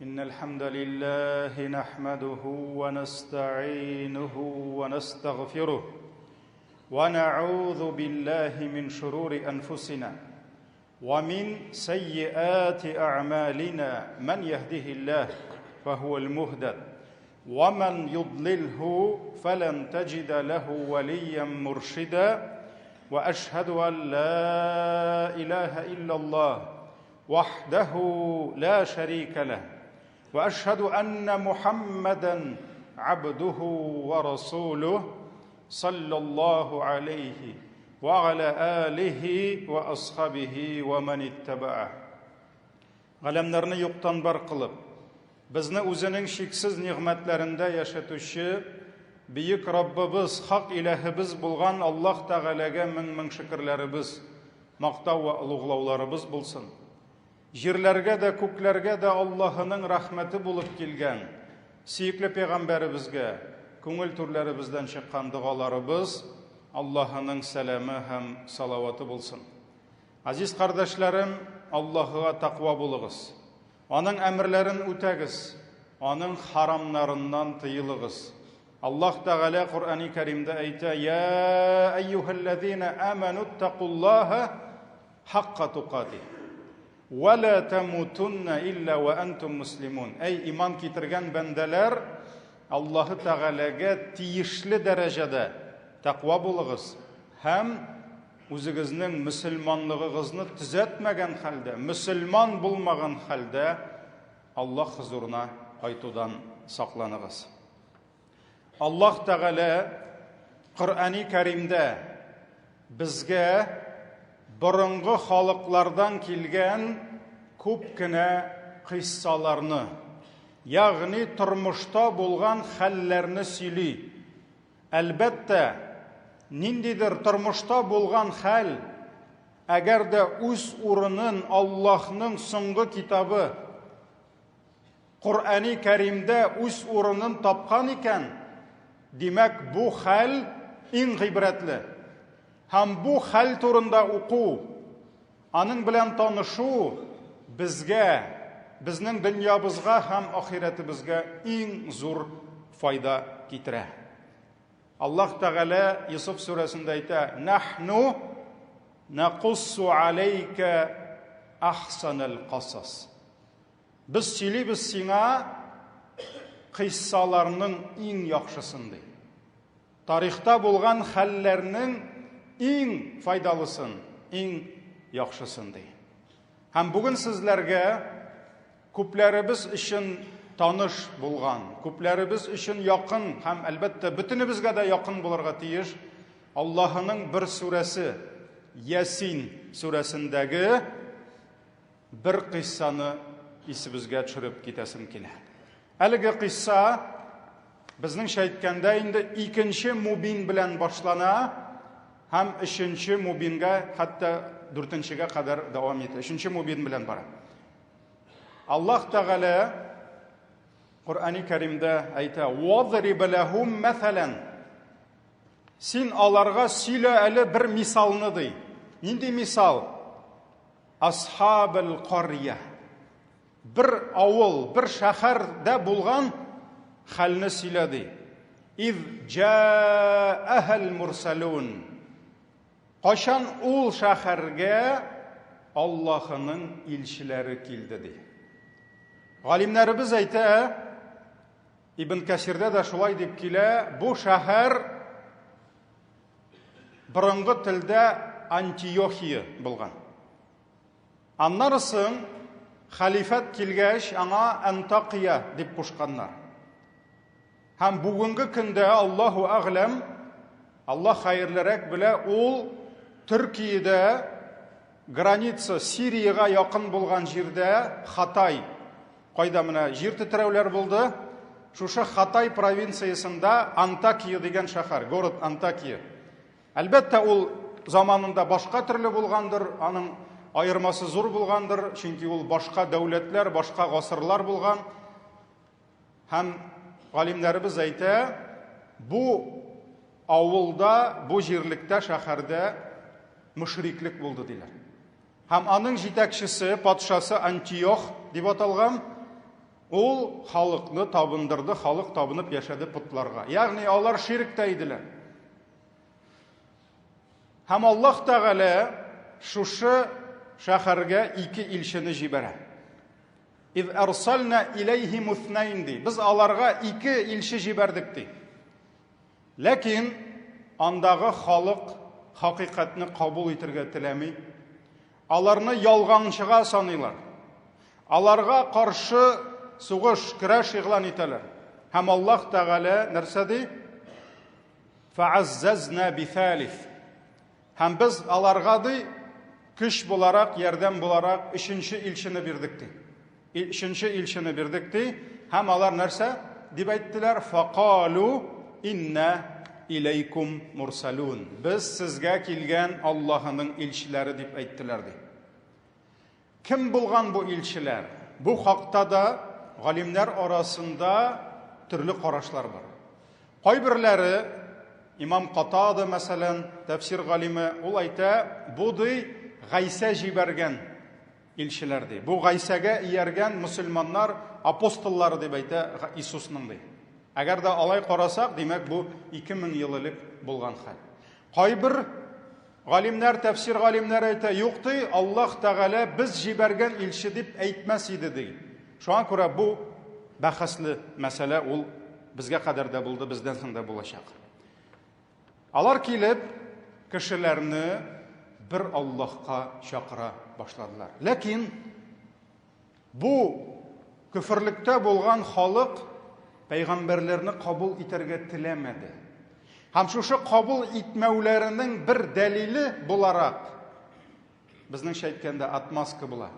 إن الحمد لله نحمده ونستعينه ونستغفره ونعوذ بالله من شرور أنفسنا ومن سيئات أعمالنا من يهده الله فهو المهدد ومن يضلله فلن تجد له وليا مرشدا واشهد ان لا اله الا الله وحده لا شريك له واشهد ان محمدا عبده ورسوله صلى الله عليه وعلى اله واصحابه ومن اتبعه Галәмнәрне юктан бар кылып, безне үзенең чиксез нигъмәтләрендә яшәтүче бөек Раббыбыз, хак иләһебез булган Аллаһ Тәгаләгә мең-мең шөкерләребез, мактау вә олуглауларыбыз булсын. Җирләргә дә, күкләргә дә Аллаһының рәхмәте булып килгән сөекле пәйгамбәребезгә күңел түрләребездән чыккан догаларыбыз, Аллаһының сәламе һәм салаваты булсын. Азиз кардәшләрем, Аллаһыга тәкъва булыгыз. Аның әмерләрен үтәгез, аның харамнарыннан тыелыгыз. Аллаһ Тәгалә Коръәни Кәримдә әйтә: "Я әйюһәлләзина аману тәкуллаһа хакка тукати. Ва ла тамутунна илла ва антум муслимун." Әй иман китергән бәндәләр, Аллаһы Тәгаләгә тиешле дәрәҗәдә тәкъва булыгыз һәм Үзегезнең мөселманлыгыгызны төзәтмәгән хәлдә, мөселман булмаган хәлдә Аллаһ хозурына кайтудан сакланыгыз. Аллаһ Тәгалә Коръәни Кәримдә безгә борынгы халыклардан килгән күп кенә кыйссаларны, ягъни тормышта булган хәлләрне сөйли. Әлбәттә, ниндидер тормышта булган хәл, әгәр дә үз урынын Аллаһның соңгы китабы Коръәни Кәримдә үз урынын тапкан икән, димәк, бу хәл иң гыйбрәтле. Һәм бу хәл турында уку, аның белән танышу безгә, безнең дөньябызга һәм ахирәтебезгә иң зур файда китерә. Аллаһ Тәгалә Йосыф сүрәсендә әйтә: "Нахну накуссу алейка ахсанал касас." Без сөйлибез сиңа кыйссаларның иң яхшысын ди. Тарихта булган хәлләрнең иң файдалысын, иң яхшысын ди. Һәм бүген сезләргә күпләребез өчен таныш булган, күпләребез өчен якын һәм әлбәттә бөтенебезгә дә якын булырга тиеш Аллаһының бер сүрәсе Ясин сүрәсендәге бер кыйссаны исебезгә төшереп китәсем килә. Әлеге кыйсса безнеңчә әйткәндә инде икенче мубин белән башлана һәм өченче мубингә, хәтта дүртенчегә кадәр дәвам итә. Өченче мубин белән бара. Аллаһ Тәгалә Коръәни Кәримдә әйтә: "Вадриб ләһум мәсәлән". Син аларга сөйлә әле бер мисалны ди. Нинди мисал? Асхабел карья. Бер авыл, бер шәһәрдә булган хәлне сөйлә ди. Из җаәһәл мурсалун. Кайчан ул шәһәргә Аллаһының илчеләре килде ди. Галимнәребез әйтә, Ибн Кәсирдә дә шулай дип килә, бу шәһәр борынгы телдә Антиохия булган. Аннары соң хәлифәт килгәч, аңа Антакия дип кушканнар. Һәм бүгенге көндә Аллаһу әгъләм, Аллаһ хәерлерәк белә, ул Төркиядә граница Сириягә якын булган җирдә Хатай, кайда менә җир тетрәүләр булды, шушы Хатай провинциясендә Антакия дигән шәһәр, город Антакия. Әлбәттә, ул заманында башка төрле булгандыр, аның аермасы зур булгандыр, чөнки ул башка дәүләтләр, башка гасырлар булган. Һәм галимнәребез әйтә, бу авылда, бу җирлектә, шәһәрдә мөшриклек булды диләр. Һәм аның җитәкчесе, патшасы Антиох дип аталган. Ул халыкны табындырды, халык табынып яшәде потларга. Ягъни алар ширктә иделәр. Һәм Аллаһ Тәгалә шушы шәһәргә ике илчене җибәрә. Из арсална илейхим уснайн ди. Без аларга ике илче җибәрдек ди. Ләкин андагы халык хакыйкатьне кабул итергә теләми. Аларны ялганчыга саныйлар. Аларга каршы сугыш, көрәш игълан итәләр. Һәм Аллаһ Тәгалә нәрсә ди? Фәаззазна бифалиф. Һәм без аларга ди, көч буларак, ярдәм буларак өченче илчене бирдек ди. Өченче илчене бирдек ди. Һәм алар нәрсә дип әйттеләр? Фақалу инна иләйкум мурсалун. Без сезгә килгән Аллаһының илчеләре дип әйттеләр ди. Кем булган бу илчеләр? Бу хакта да галимнәр арасында төрле карашлар бар. Кайберләре, имам Катада, мәсәлән, тәфсир галиме, ул әйтә, бу ди Гайсә җибәргән илчеләр ди. Бу Гайсәгә ияргән мөселманнар апостоллары дип әйтә Иисусның ди. Әгәр дә алай карасак, димәк, бу 2000 ел элек булган хәл. Кайбер Галимнәр, тәфсир галимнәре әйтә, юк ди, Аллаһ Тәгалә без җибәргән илче дип әйтмәс иде ди. Шуңа күрә бу бәхәсле мәсьәлә ул безгә кадәр дә булды, бездән соң да булачак. Алар килеп кешеләрне бер Аллаһка чакыра башладылар. Ләкин Бу көферлектә булган халык пәйгамбәрләрне кабул итәргә теләмәде. Һәм шушы кабул итмәүләренең бер дәлиле буларак, безнеңчә әйткәндә, отмазка була.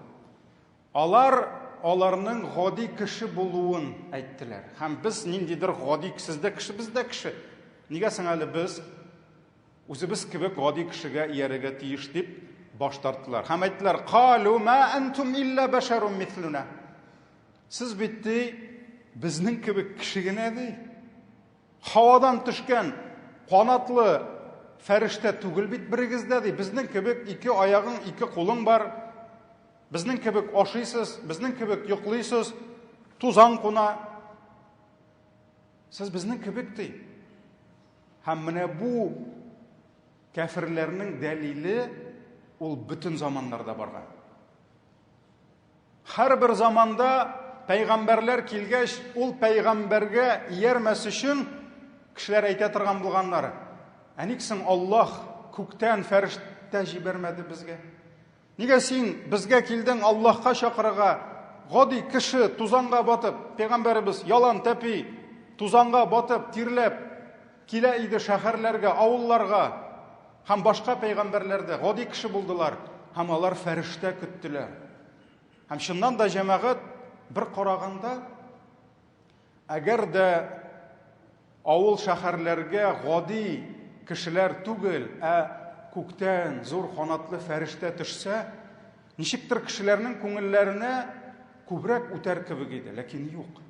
Алар аларның гади кеше булуын әйттеләр. Һәм без ниндидер гади, сез дә кеше, без дә кеше. Нигә соң әле без Үзебез кебек гади кешегә иярергә тиеш дип баш тарттылар. Һәм әйттеләр, Калу ма антум илля башарун мислуна. Сез бит ди, безнең кебек кеше генә ди. Һавадан төшкән канатлы фәрештә түгел бит берегез дә ди. Безнең кебек ике аягың, ике кулың бар. Безнең кебек ашыйсыз, безнең кебек йоклыйсыз, тузан куна. Сез безнең кебек ди. Һәм менә бу кәферләрнең дәлиле ул бөтен заманнарда барган. Һәрбер заманда пәйгамбәрләр килгәч, ул пәйгамбәргә иярмәс өчен кешеләр әйтә торган булганнар. Ә ник соң Аллаһ күктән фәрештә җибәрмәде безгә? Нигә син безгә килдең Аллаһка чакырырга? Гади кеше тузанга батып, пәйгамбәребез ялан тәпи, тузанга батып, тирләп килә иде шәһәрләргә, авылларга. Һәм башка пәйгамбәрләр дә гади кеше булдылар һәм алар фәрештә көттеләр. Һәм чыннан да җәмәгать бер караганда Әгәр дә авыл-шәһәрләргә гади кешеләр түгел, ә күктән зур канатлы фәрештә төшсә, ничектер кешеләрнең күңелләренә күбрәк үтәр кебек иде, ләкин юк.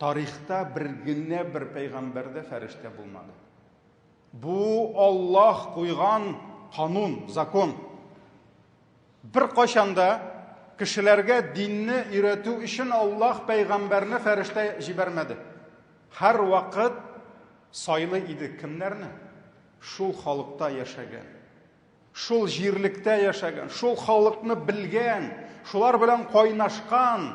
Тарихта бер генә бер пәйгамбәр дә фәрештә булмады. Бу Аллаһ куйган канун, закон. Беркайчан да кешеләргә динне өйрәтү өчен Аллаһ пәйгамбәрне фәрештә җибәрмәде. Һәрвакыт сайлый иде кемнәрне? Шул халыкта яшәгән, шул җирлектә яшәгән, шул халыкны белгән, шулар белән кайнашкан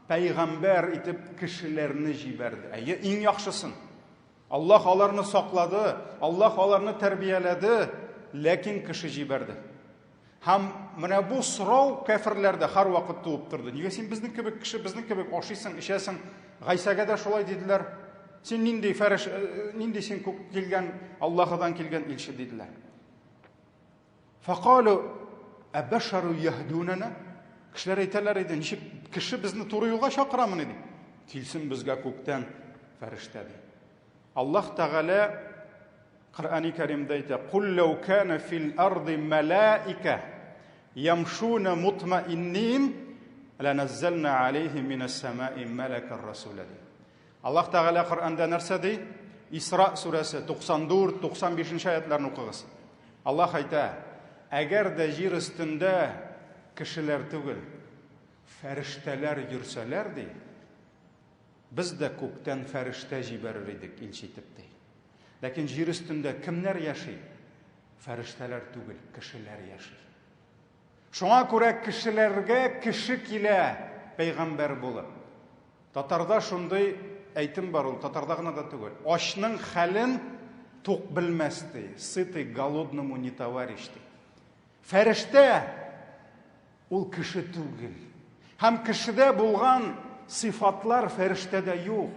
пәйгамбәр итеп кешеләрне җибәрде. Әйе, иң яхшысын. Аллаһ аларны саклады, Аллаһ аларны тәрбияләде, ләкин кеше җибәрде. Һәм менә бу сорау кәферләрдә һәрвакыт туып торды. Нигә син безнең кебек кеше, безнең кебек ашыйсың, эчәсең? Гайсәгә дә шулай диделәр. Син нинди фәреш, э, нинди син күк килгән, Аллаһыдан килгән илче диделәр. Фақалу әбәшару яһдунана? Кешеләр әйтәләр иде, ничек кеше безне туры юлга чакырамыни дип. Килсен безгә күктән фәрештә ди. Аллаһ Тәгалә Коръәни Кәримдә әйтә: "Кул лау кана фил арди малаика ямшуна мутмаиннин ланаzzalna алейхим минас самаи малакар расула" ди. Аллаһ Тәгалә Коръәндә нәрсә ди? Исра сүрәсе 94-95 аятларны укыгыз. Аллаһ әйтә: "Әгәр дә җир өстендә кешеләр түгел, фәрештәләр йөрсәләр ди, Без дә күктән фәрештә җибәрер идек илче итеп, ди. Ләкин җир өстендә кемнәр яши? Фәрештәләр түгел, кешеләр яши. Шуңа күрә кешеләргә кеше килә пәйгамбәр булып. Татарда шундый әйтем бар ул, татарда гына да түгел. Ачның хәлен тук белмәс ди. Сытый голодному не товарищ ди. Фәрештә ул кеше түгел. Һәм кешедә булган сыйфатлар фәрештәдә юк.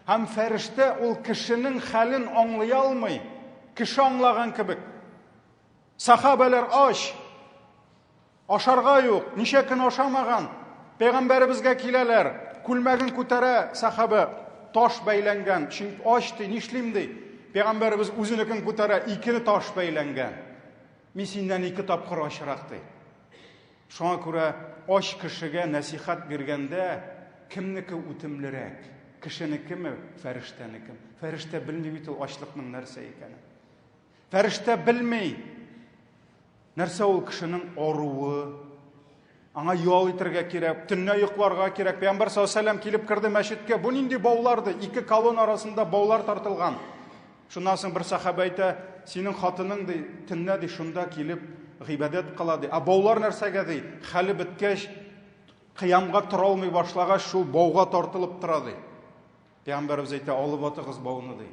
Һәм фәрештә ул кешенең хәлен аңлый алмый. Кеше аңлаган кебек. Сахабәләр ач. Ашарга юк, ничә көн ашамаган. Пәйгамбәребезгә киләләр. Күлмәген күтәрә сахабә, таш бәйләнгән. Чөнки ач ди, нишлим ди. Пәйгамбәребез үзенекен күтәрә, икене таш бәйләнгән. Мин синнән ике тапкыр ачрак ди. Шуңа күрә ач кешегә нәсихәт биргәндә кемнеке үтемлерәк? Кешенекеме, фәрештәнекеме? Фәрештә белми бит ул ачлыкның нәрсә икәнен. Фәрештә белми. Нәрсә ул кешенең аруы? Аңа ял итәргә кирәк, төнлә йокларга кирәк. Пәйгамбәр саллаллаһу алейһи килеп керде мәчеткә. Бу нинди баулар ди? Ике колонна арасында баулар тартылган. Шуннан соң бер сахаба әйтә, синең хатының ди, төнлә ди шунда килеп гыйбадәт кыла ди. Ә баулар нәрсәгә ди? Хәле беткәч, кыямга тора алмый башлагач, шул бауга тартылып тора ди. Пәйгамбәребез әйтә, алып атыгыз бауны ди.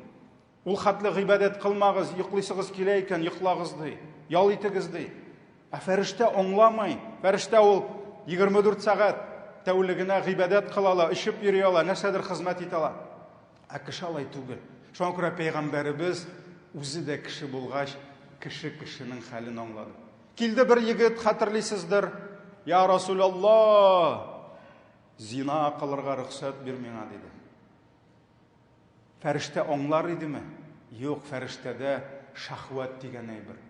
Ул хәтле гыйбадәт кылмагыз, йоклыйсыгыз килә икән, йоклагыз ди. Ял итегез ди. Ә фәрештә аңламый. Фәрештә ул 24 сәгать тәүлегенә гыйбадәт кыла ала, эчеп йөри ала, нәрсәдер хезмәт итә ала. Ә кеше алай түгел. Шуңа күрә пәйгамбәребез үзе дә кеше булгач, кеше кешенең хәлен аңлады. Килде бер егет, хәтерлисездер. Я Расулаллах, зина кылырга рөхсәт бир миңа, диде. Фәрештә аңлар идеме? Юк, фәрештәдә шәһвәт дигән әйбер,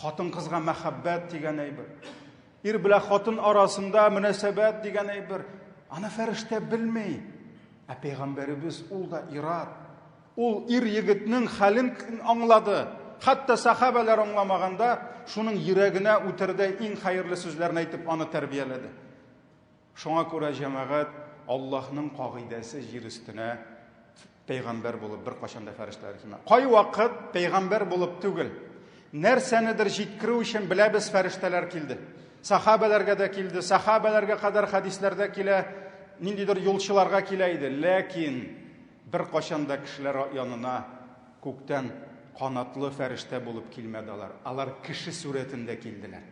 хатын-кызга мәхәббәт дигән әйбер, ир белән хатын арасында мөнәсәбәт дигән әйбер. Аны фәрештә белми. Ә пәйгамбәребез ул да ират. Ул ир егетнең хәлен аңлады. Хәтта сахабәләр аңламаганда, шуның йөрәгенә үтердәй иң хәерле сүзләрне әйтеп аны тәрбияләде. Шуңа күрә, җәмәгать, Аллаһның кагыйдәсе җир өстенә пәйгамбәр булып беркайчан да фәрештәләр килмәде. Кайвакыт пәйгамбәр булып түгел, нәрсәнедер җиткерү өчен беләбез фәрештәләр килде. Сахабәләргә дә килде, сахабәләргә кадәр хәдисләрдә килә, ниндидер юлчыларга килә иде. Ләкин беркайчан да кешеләр янына күктән канатлы фәрештә булып килмәде алар. Алар кеше сурәтендә килделәр.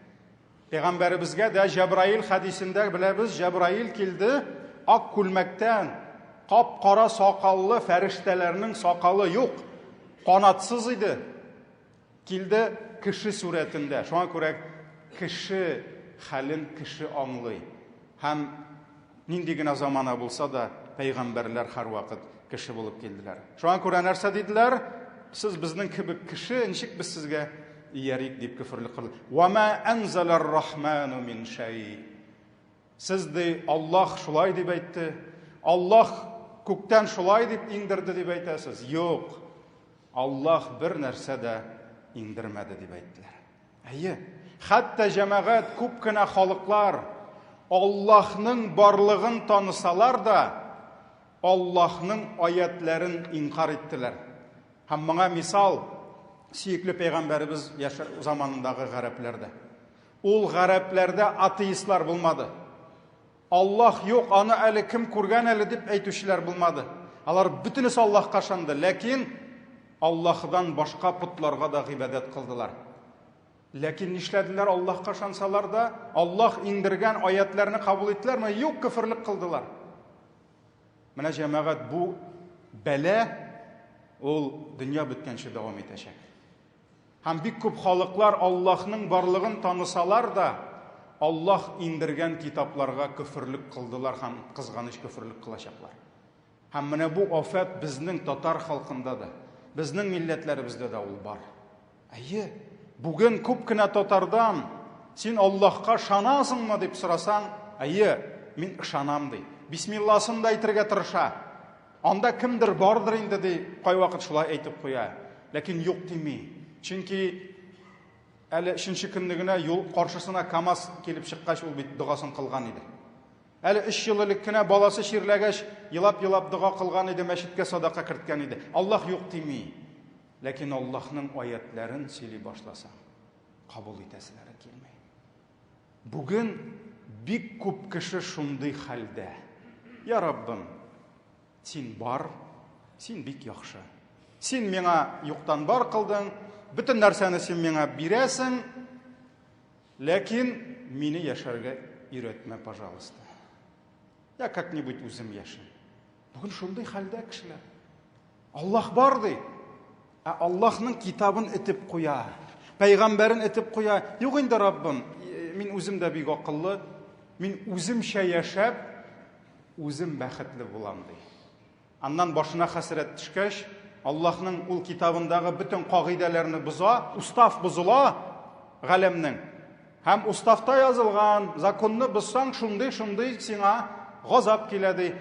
Пәйгамбәребезгә дә Җәбраил хәдисендә беләбез, Җәбраил килде ак күлмәктән, кап-кара сакаллы фәрештәләрнең сакалы юк, канатсыз иде. Килде кеше сурәтендә. Шуңа күрә кеше хәлен кеше аңлый. Һәм нинди генә замана булса да, пәйгамбәрләр һәрвакыт кеше булып килделәр. Шуңа күрә нәрсә диделәр? Сез безнең кебек кеше, ничек без сезгә иярик дип көферлек кылды. Ва ма анзалар рахману мин шәй. Сез ди, Аллаһ шулай дип әйтте. Аллаһ күктән шулай дип иңдерде дип әйтәсез. Юк. Аллаһ бер нәрсә дә иңдермәде дип әйттеләр. Әйе, хәтта җәмәгать күп кенә халыклар Аллаһның барлыгын танысалар да, Аллаһның аятләрен инкар иттеләр. Һәм моңа мисал сөекле пәйгамбәребез заманындагы гарәпләрдә. Ул гарәпләрдә атеистлар булмады. Аллаһ юк, аны әле кем күргән әле дип әйтүчеләр булмады. Алар бөтенесе Аллаһка ышанды, ләкин Аллаһдан башка потларга да гыйбадәт кылдылар. Ләкин нишләделәр Аллаһка ышансалар да, Аллаһ иңдергән аятларны кабул иттеләрме? Юк, көферлек кылдылар. Менә җәмәгать бу бәла ул дөнья беткәнче дәвам итәчәк. Һәм бик күп халыклар Аллаһның барлыгын танысалар да, Аллаһ иңдергән китапларга көферлек кылдылар һәм кызганыч көферлек кылачаклар. Һәм менә бу афәт безнең татар халкында да, безнең милләтләребездә дә ул бар. Әйе, бүген күп кенә татардан син Аллаһка ышанасыңмы дип сорасаң, әйе, мин ышанам ди. Бисмилласын да әйтергә тырыша. Анда кемдер бардыр инде ди, кайвакыт шулай әйтеп куя. Ләкин юк дими. Чөнки әле өченче көнне генә юл каршысына КАМАЗ килеп чыккач, ул бит догасын кылган иде. Әле өч ел элек кенә баласы чирләгәч, елап-елап дога кылган иде, мәчеткә садака керткән иде. Аллаһ юк дими. Ләкин Аллаһның аятларын сөйли башласаң, кабул итәселәре килми. Бүген бик күп кеше шундый хәлдә. Я Раббым, син бар, син бик яхшы. Син миңа юктан бар кылдың, бөтен нәрсәне син миңа бирәсең, ләкин мине яшәргә өйрәтмә, пожалуйста. Я как-нибудь үзем яшим. Бүген шундый хәлдә кешеләр. Аллаһ бар ди. Ә Аллаһның китабын этеп куя. Пәйгамбәрен этеп куя. Юк инде, Раббым, мин үзем дә бик акыллы. Мин үземчә яшәп, үзем бәхетле булам ди. Аннан башына хәсрәт төшкәч, Аллаһның ул китабындагы бөтен кагыйдәләрне боза, устав бозыла галәмнең. Һәм уставта язылган законны бозсаң, шундый-шундый сиңа газап килә ди.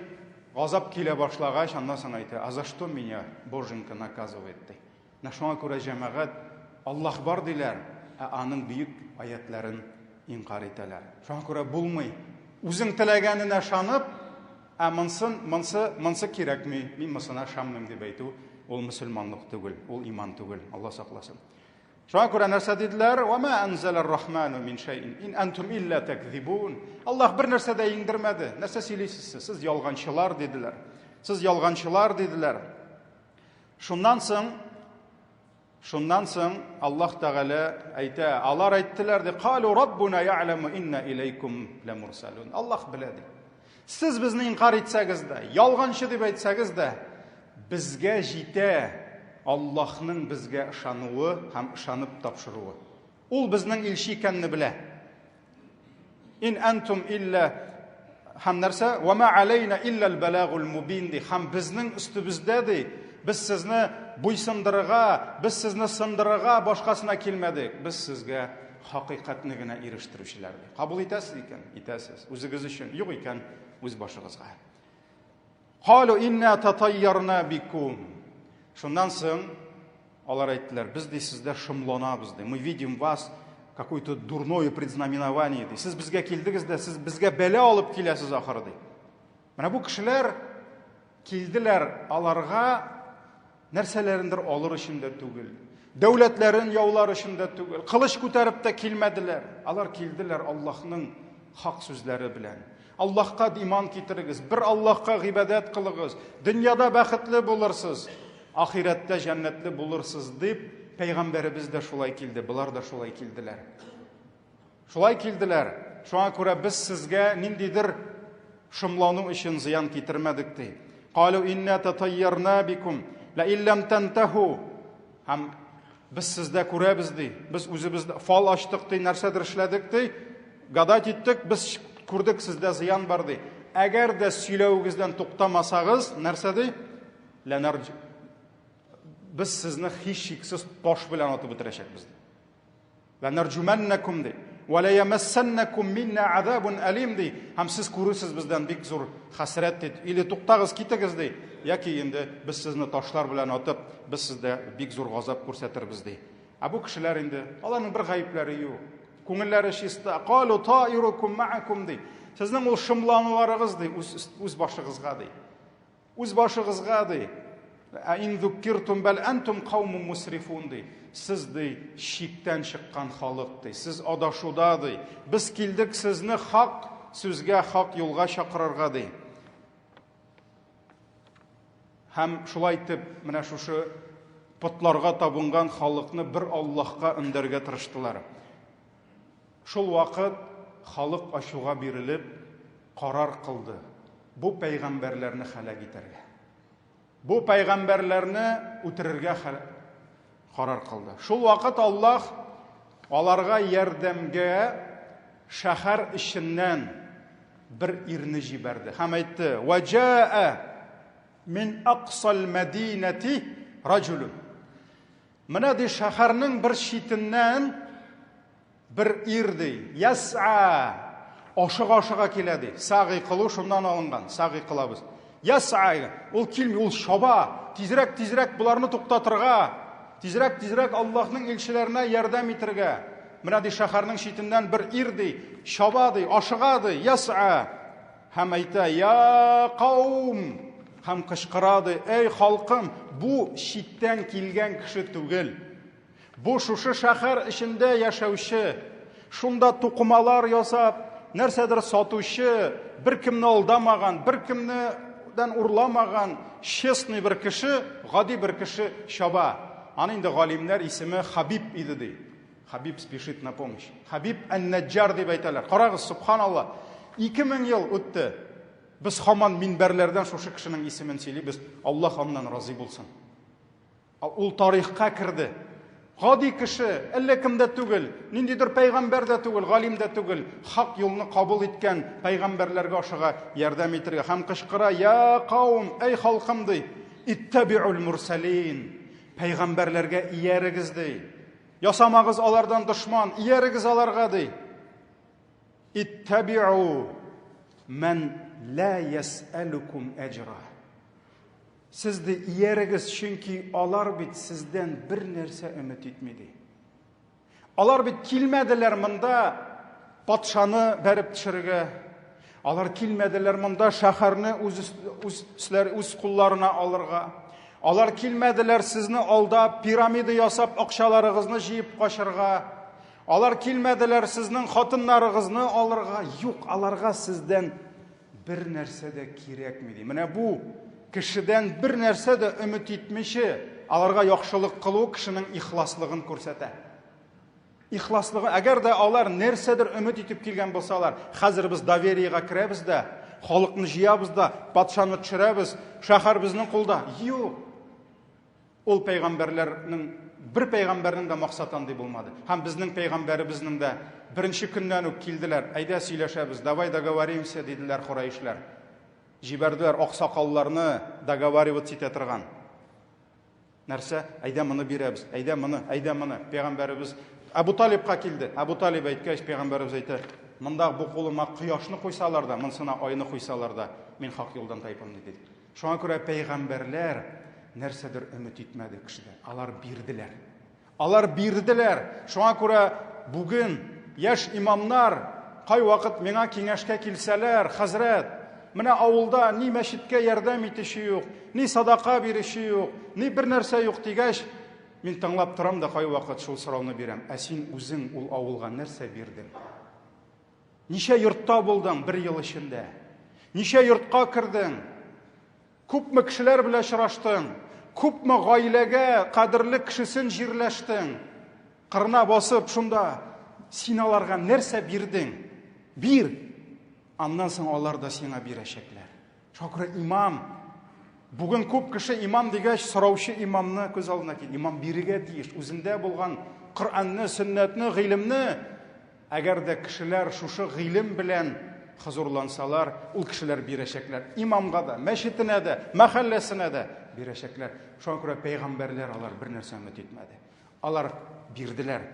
Газап килә башлагач, аннан соң әйтә, а за что меня Боженька наказывает ди. Менә шуңа күрә җәмәгать Аллаһ бар диләр, ә аның бөек аятларын инкар итәләр. Шуңа күрә булмый. Үзең теләгәненә ышанып, ә монсын, монсы, монсы кирәкми, мин монсына ышанмыйм дип әйтү, ул мөселманлык түгел, ул иман түгел. Алла сакласын. Шуңа күрә нәрсә диделәр? Ва ма анзалар рахману мин шәйин ин антум илля такзибун. Аллаһ бер нәрсә дә иңдермәде. Нәрсә сөйлисез сез? Сез ялганчылар диделәр. Сез ялганчылар диделәр. Шуннан соң Шуннан соң Аллаһ Тәгалә әйтә, алар әйттеләр ди, "Калу раббуна я'ламу инна иләйкум ламурсалун." Аллаһ белә ди. Сез безне инкар итсәгез дә, ялганчы дип әйтсәгез дә, безгә җитә Аллаһның безгә ышануы һәм ышанып тапшыруы. Ул безнең илче икәнне белә. Ин антум илля һәм нәрсә? Ва ма алейна илля аль-балагул мубин ди. Һәм безнең өстебездә ди, без сезне буйсындырырга, без сезне сындырырга башкасына килмәдек. Без сезгә хакыйкатьне генә ирештерүчеләр ди. Кабул итәсез икән, итәсез. Үзегез өчен, юк икән, үз башыгызга. Калу инна татайярна бикум. Шуннан соң алар әйттеләр, без ди сездә шомланабыз ди. Мы видим вас какое-то дурное предзнаменование ди. Сез безгә килдегез дә, сез безгә бәла алып киләсез ахыры ди. Менә бу кешеләр килделәр аларга нәрсәләрендер алыр өчен дә түгел, дәүләтләрен яулар өчен дә түгел, кылыч күтәреп тә килмәделәр. Алар килделәр Аллаһның хак сүзләре белән. Аллаһка иман китерегез, бер Аллаһка гыйбадәт кылыгыз, дөньяда бәхетле булырсыз, ахирәттә җәннәтле булырсыз дип, пәйгамбәребез дә шулай килде, болар да шулай килделәр. Шулай килделәр. Шуңа күрә без сезгә ниндидер шомлану өчен зыян китермәдек ди. Калу инна татайярна бикум ла иллам тантаху. Һәм без сездә күрәбез ди. Без үзебез фал ачтык ди, нәрсәдер эшләдек ди. Гадать иттек, без күрдек сездә зыян бар ди. Әгәр дә сөйләвегездән туктамасагыз, нәрсә ди? Ләнар без сезне һичшиксез таш белән атып бетерәчәкбез ди. Ләнәрҗүмәннәкүм ди. Вә ләямәссәннәкүм миннә азабун әлим ди. Һәм сез күрерсез бездән бик зур хәсрәт ди. Или туктагыз, китегез ди. Яки инде без сезне ташлар белән атып, без сездә бик зур газап күрсәтербез ди. Ә бу кешеләр инде, аларның бер гаепләре юк. Күңелләре чиста. Калу таирукум маакум ди. Сезнең ул шомлануларыгыз ди, үз, үз башыгызга ди. Үз башыгызга, ди. Ә ин зуккиртум бәл әнтум каумун мусрифун, ди. Сез, ди, чиктән чыккан халык, ди. Сез адашуда, ди. Без килдек сезне хак сүзгә, хак юлга чакырырга, ди. Һәм шулай итеп, менә шушы потларга табынган халыкны бер Аллаһка өндәргә тырыштылар. Шул вакыт халык ачуга бирелеп, карар кылды, бу пәйгамбәрләрне һәлак итәргә. Бу пәйгамбәрләрне үтерергә карар кылды. Шул вакыт Аллаһ аларга ярдәмгә шәһәр эченнән бер ирне җибәрде һәм әйтте: "Ваҗаа мин аксал мәдинәти раҗулун". Менә ди шәһәрнең бер читеннән бер ир ди, яс'a ашыга-ашыга килә ди. Сагый кылу шуннан алынган, сагый кылабыз. Яс'a ул килми, ул чаба, тизрәк, тизрәк боларны туктатырга, тизрәк, тизрәк Аллаһның илчеләренә ярдәм итергә. Менә ди шәһәрнең читеннән бер ир ди, чаба ди, ашыга ди, яс'a. Һәм әйтә, Я каум! Һәм кычкыра ди, Әй халкым, бу читтән килгән кеше түгел. Бу шушы шәһәр эчендә яшәүче, шунда тукымалар ясап, нәрсәдер сатучы, беркемне алдамаган, беркемнедән урламаган честный бер кеше, гади бер кеше чаба. Аны инде галимнәр исеме Хабиб иде ди. Хабиб спешит на помощь. Хабиб ән-Наджар дип әйтәләр. Карагыз, субханалла. 2000 ел үтте. Без һаман минбәрләрдән шушы кешенең исемен сөйлибез. Аллаһ аннан разый булсын. Ул тарихка керде. Гади кеше, әллә кем дә түгел, ниндидер пәйгамбәр дә түгел, галим дә түгел, хак юлны кабул иткән пәйгамбәрләргә ашыга ярдәм итергә һәм кычкыра, я каум, әй халкым ди, иттабиул мурсалин, пәйгамбәрләргә иярегез ди. Ясамагыз алардан дошман, иярегез аларга ди. Иттабиу мән ла ясәлукум әҗра. Сез, ди, иярегез, чөнки алар бит сездән бер нәрсә өмет итми, ди. Алар бит килмәделәр монда патшаны бәреп төшерергә. Алар килмәделәр монда шәһәрне үз, үз, үз кулларына алырга. Алар килмәделәр сезне алдап, пирамида ясап, акчаларыгызны җыеп качырга. Алар килмәделәр сезнең хатыннарыгызны алырга. Юк, аларга сездән бер нәрсә дә кирәкми ди. Менә бу кешедән бер нәрсә дә өмет итмичә, аларга яхшылык кылу кешенең ихласлыгын күрсәтә. Ихласлыгы, әгәр дә алар нәрсәдер өмет итеп килгән булсалар, хәзер без довериега керәбез дә, халыкны җыябыз да, патшаны төшерәбез, шәһәр безнең кулда. Юк. Ул пәйгамбәрләрнең бер пәйгамбәрнең дә максаты андый булмады. Һәм безнең пәйгамбәребезнең дә беренче көннән үк килделәр. Әйдә сөйләшәбез, давай договоримся, диделәр хораишләр. Җибәрделәр аксакалларны договариваться итә торган. Нәрсә? Әйдә моны бирәбез, әйдә моны, әйдә моны. Пәйгамбәребез Әбу Талибка килде. Әбу Талиб әйткәч, пәйгамбәребез әйтә, монда бу кулыма кояшны куйсалар да, монсына айны куйсалар да, мин хак юлдан тайпылмый, диде. Шуңа күрә пәйгамбәрләр нәрсәдер өмет итмәде кешедән. Алар бирделәр. Алар бирделәр. Шуңа күрә бүген яшь имамнар кайвакыт миңа киңәшкә килсәләр, хәзрәт, менә авылда ни мәчеткә ярдәм итүче юк, ни садака бирүче юк, ни бер нәрсә юк дигәч, мин тыңлап торам да кайвакыт шул сорауны бирәм. Ә син үзең ул авылга нәрсә бирдең? Ничә йортта булдың бер ел эчендә? Ничә йортка кердең? Күпме кешеләр белән очраштың? Күпме гаиләгә кадерле кешесен җирләштең? Кырына басып шунда син аларга нәрсә бирдең? Бир. Аннан соң алар да сиңа бирәчәкләр. Шуңа күрә имам Бүген күп кеше имам дигәч, сораучы имамны күз алдына килә. Имам бирергә тиеш, үзендә булган Коръәнне, сөннәтне, гыйлемне. Әгәр дә кешеләр шушы гыйлем белән хозурлансалар, ул кешеләр бирәчәкләр. Имамга да, мәчетенә дә, мәхәлләсенә дә бирәчәкләр. Шуңа күрә пәйгамбәрләр алар бер нәрсә өмет итмәде. Алар бирделәр.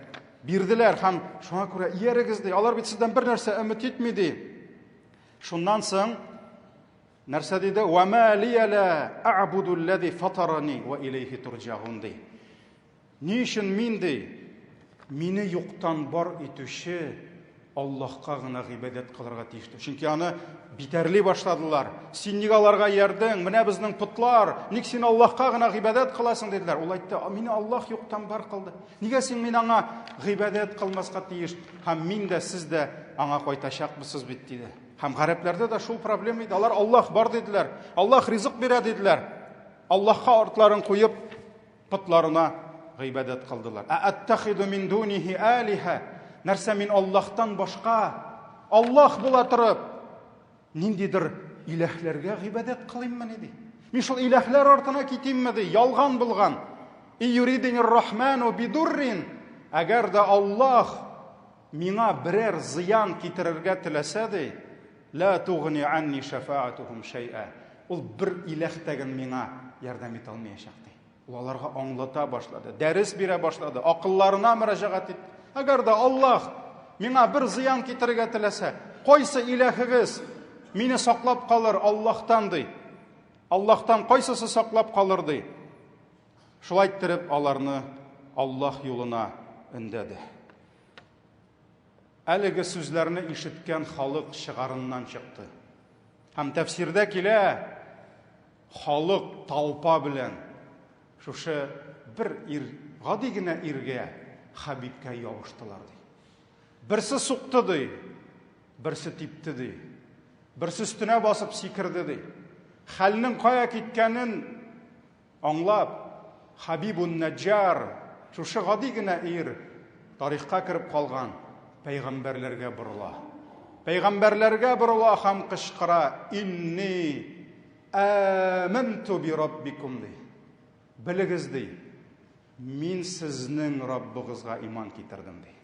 Бирделәр һәм шуңа күрә иярегез ди. Алар бит сездән бер нәрсә өмет итми ди. Шуннан соң нәрсә диде? Ва ма лия ла а'буду аллази фатарани ва илейхи турҗаун ди. Ни өчен мин ди, мине юктан бар итүче Аллаһка гына гыйбадәт кылырга тиеш. Чөнки аны битәрли башладылар. Син ник аларга иярдең? Менә безнең потлар. Ник син Аллаһка гына гыйбадәт кыласың диделәр. Ул әйтте, мине Аллаһ юктан бар кылды. Нигә син мин аңа гыйбадәт кылмаска тиеш? Һәм мин дә, сез дә аңа кайтачакбыз бит, диде. Һәм гарәпләрдә дә шул проблема иде. Алар Аллаһ бар диделәр. Аллаһ ризык бирә диделәр. Аллаһка артларын куеп, потларына гыйбадәт кылдылар. Ә аттахиду мин дунихи алиха. Нәрсә мин Аллаһтан башка Аллаһ була торып, ниндидер иләһләргә гыйбадәт кылыйммы ди? Мин шул иләһләр артына китимме ди? Ялган булган. И юридинир рахману бидуррин. Әгәр дә Аллаһ миңа берәр зыян китерергә теләсә ди, ла тугни анни шафаатухум шәй'a. Ул бер иләһ тәген миңа ярдәм итә алмаячак ди. Ул аларга аңлата башлады, дәрес бирә башлады, акылларына мөрәҗәгать итте. Әгәр дә Аллаһ миңа бер зыян китерергә теләсә, кайсы иләһегез мине саклап калыр Аллаһтан ди. Аллаһтан кайсысы саклап калыр ди. Шулай иттереп аларны Аллаһ юлына өндәде. Әлеге сүзләрне ишеткән халык чыгарыннан чыкты. Һәм тәфсирдә килә, халык толпа белән шушы бер ир, гади генә иргә, Хәбибкә ябыштылар, ди. Берсе сукты, ди, берсе типте, ди. Берсе өстенә басып сикерде, ди. Хәлнең кая киткәнен Аңлап, Хәбибун Нәҗҗар, шушы гади генә ир, тарихка кереп калган, пәйгамбәрләргә борыла. Пәйгамбәрләргә борыла һәм кычкыра, Инни әмәнту би раббикум, ди. Белегез, ди, мин сезнең Раббыгызга иман китердем, ди.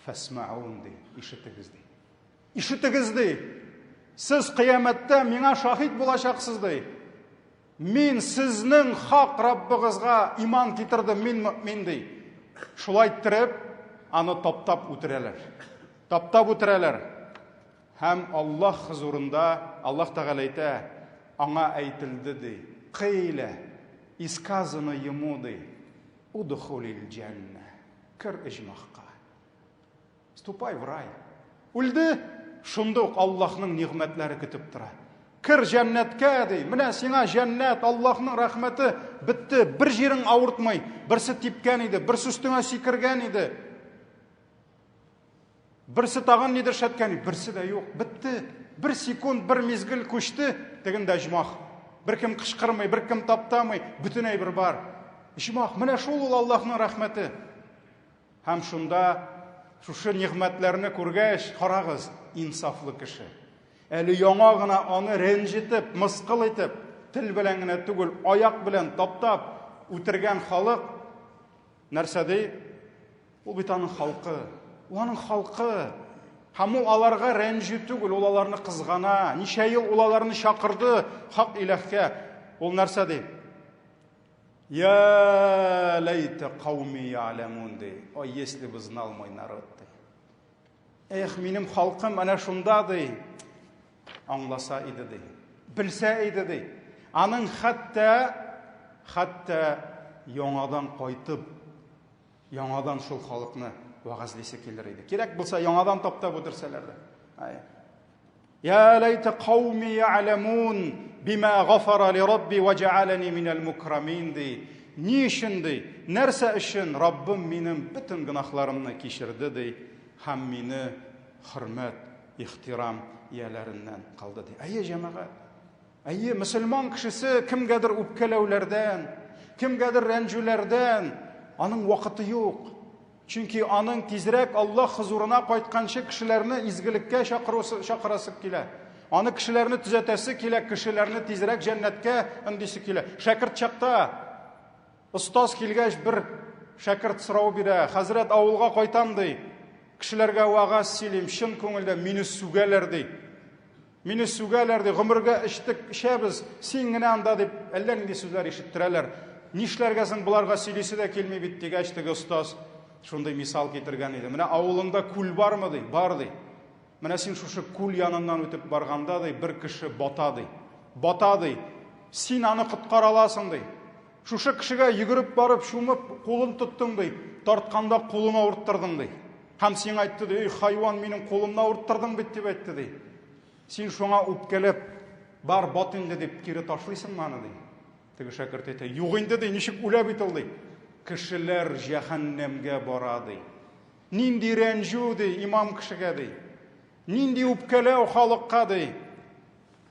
Фәсмәун, ди, ишетегез, ди. Ишетегез, ди. Сез кыямәттә миңа шаһит булачаксыз, ди. Мин сезнең хак Раббыгызга иман китердем, мин мөэмин, ди. Шулай иттереп, аны таптап үтерәләр. Таптап үтерәләр. Һәм Аллаһ хозурында Аллаһ Тәгалә әйтә, аңа әйтелде, ди. Кыйлә, и сказано ему, ди. Удхулил җәннә. Кер иҗмахка. Ступай в рай. Үлде, шунда ук Аллаһның нигъмәтләре көтеп тора. Кер җәннәткә, ди. Менә сиңа җәннәт, Аллаһның рәхмәте бетте. Бер җирең авыртмый. Берсе типкән иде, берсе өстеңә сикергән иде. Берсе тагын нидер шәткән иде, берсе дә юк. Бетте. Бер секунд, бер мизгел күчте, тегендә оҗмах. Беркем кычкырмый, беркем таптамый, бөтен әйбер бар. Оҗмах, менә шул ул Аллаһның рәхмәте. Һәм шунда шушы нигъмәтләрне күргәч, карагыз, инсафлы кеше. Әле яңа гына аны рәнҗетеп, мыскыл итеп, тел белән генә түгел, аяк белән таптап үтергән халык нәрсә ди? Ул бит аның халкы. Ул аның халкы. Һәм ул аларга рәнҗү түгел, ул аларны кызгана. Ничә ел ул аларны чакырды хак иләһкә. Ул нәрсә ди? Я ләйтә кауми яләмун ди. Ой, если бы знал мой народ ди. Эх, минем халкым әнә шунда ди. Аңласа иде ди. Белсә иде ди. Аның хәтта хәтта яңадан кайтып, яңадан шул халыкны вәгазьлисе килер иде. Кирәк булса, яңадан таптап үтерсәләр дә. Ай. Я ләйтә кауми я'ламун бима гафара ли рабби ва җәаләни минәл мукрамин ди. Ни өчен ди? Нәрсә өчен Раббым минем бөтен гөнаһларымны кичерде ди һәм мине хөрмәт, ихтирам ияләреннән кылды ди. Әйе, җәмәгать. Әйе, мөселман кешесе кемгәдер үпкәләүләрдән, кемгәдер рәнҗүләрдән аның вакыты юк. Чөнки аның тизрәк Аллаһ хозурына кайтканчы кешеләрне изгелеккә чакырусы, чакырасы килә. Аны кешеләрне төзәтәсе килә, кешеләрне тизрәк җәннәткә өндисе килә. Шәкерт чакта остаз килгәч бер шәкерт сорау бирә. Хәзрәт авылга кайтам ди. Кешеләргә вәгазь сөйлим, чын күңелдән мине сүгәләр ди. Мине сүгәләр, ди, гомергә эчтек, эчәбез, син генә анда, дип, әллә нинди сүзләр ишеттерәләр. Нишләргә соң боларга сөйлисе дә килми бит, дигәч, теге остаз шундый мисал китергән иде. Менә авылыңда күл бармы, ди? Бар, ди. Менә син шушы күл яныннан үтеп барганда, ди, бер кеше бата, ди. Бата, ди. Син аны коткара аласың, ди. Шушы кешегә йөгереп барып, чумып, кулын тоттың, ди. Тартканда кулын авырттырдың, ди. Һәм сиңа әйтте, ди, эй, хайван, минем кулымны авырттырдың бит, дип әйтте, ди. Син шуңа үпкәләп, бар, бат инде, дип кире ташлыйсыңмы аны, ди. Теге шәкерт әйтә, юк инде, ди, ничек үлә бит ул, ди. Кешеләр җәһәннәмгә бара, ди. Нинди рәнҗү, ди, имам кешегә, ди. Нинди үпкәләү халыкка, ди.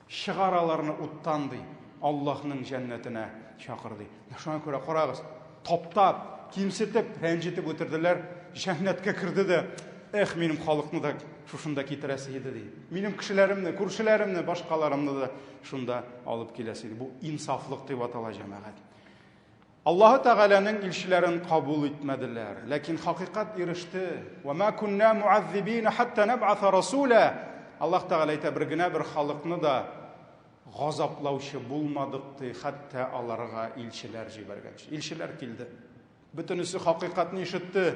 Чыгар аларны уттан, ди, Аллаһның җәннәтенә чакыр, ди. Шуңа күрә карагыз, таптап, кимсетеп, рәнҗетеп үтерделәр, җәннәткә керде дә, эх, минем халыкны да шушында китерәсе иде, ди. Минем кешеләремне, күршеләремне, башкаларымны да шунда алып киләсе иде. Бу инсафлык дип атала, җәмәгать. Аллаһы Тәгаләнең илчеләрен кабул итмәделәр. Ләкин хакыйкать иреште. Ва ма кунна муаззибина хатта наб'аса расула. Аллаһ Тәгалә әйтә, бер генә бер халыкны да газаплаучы булмадык ди, хәтта аларга илчеләр җибәргәнче. Илчеләр килде. Бөтенесе хакыйкатьне ишетте,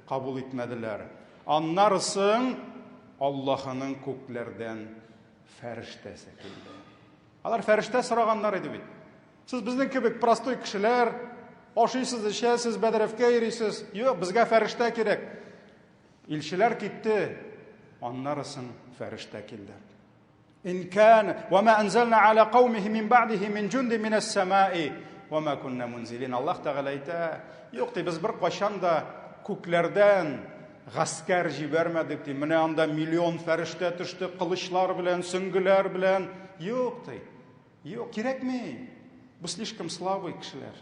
кабул итмәделәр. Аннары соң Аллаһының күкләрдән фәрештәсе килде. Алар фәрештә сораганнар иде бит. Сез безнең кебек простой кешеләр, ашыйсыз, эчәсез, бәдрәфкә йөрисез. Юк, безгә фәрештә кирәк. Илчеләр китте, аннары соң фәрештә килде. Ин кан ва ма анзална аля каумихи мин ба'дихи мин джунди минас самаи ва ма кунна мунзилин. Аллаһ Тәгалә әйтә, юк ди, без бер кайчан да күкләрдән гаскәр җибәрмәдек ди. Менә анда миллион фәрештә төште, кылычлар белән, сөңгеләр белән. Юк ди. Юк, кирәкми. Бу слишком слабый кешеләр.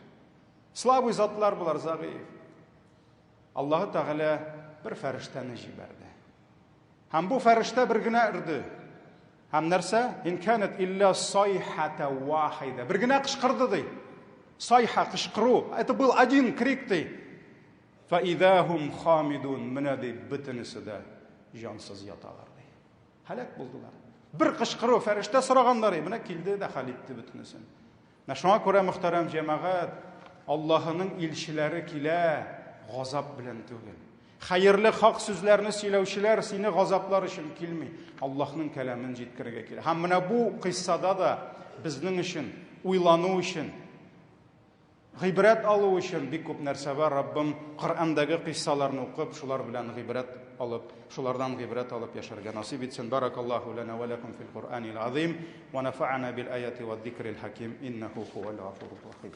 Слабый затлар булар, зәгыйф. Аллаһы Тәгалә бер фәрештәне җибәрде. Һәм бу фәрештә бер генә өрде. Һәм нәрсә? Ин канат илля сайхата вахида. Бер генә кычкырды ди. Сайха кычкыру. Это был один крик ди. Фа идахум хамидун. Менә ди бөтенесе дә җансыз яталар ди. Һәлак булдылар. Бер кычкыру фәрештә сораганнар, менә килде дә хәл итте бөтенесен. Менә шуңа күрә, мөхтәрәм җәмәгать, Аллаһының илчеләре килә газап белән түгел. Хәерле хак сүзләрне сөйләүчеләр сине газаплар өчен килми, Аллаһның кәламен җиткерергә килә. Һәм менә бу кыйссада да безнең өчен уйлану өчен Гыйбрәт алу өчен бик күп нәрсә бар. Раббым Коръәндәге кыйссаларны укып, шулар белән гыйбрәт алып, шулардан гыйбрәт алып яшәргә насыйп итсен. Баракаллаһу лана ва лакум фил Коръәнил азим ва нафа'ана бил аяти ва зикрил хаким иннаху хуал гафурур рахим.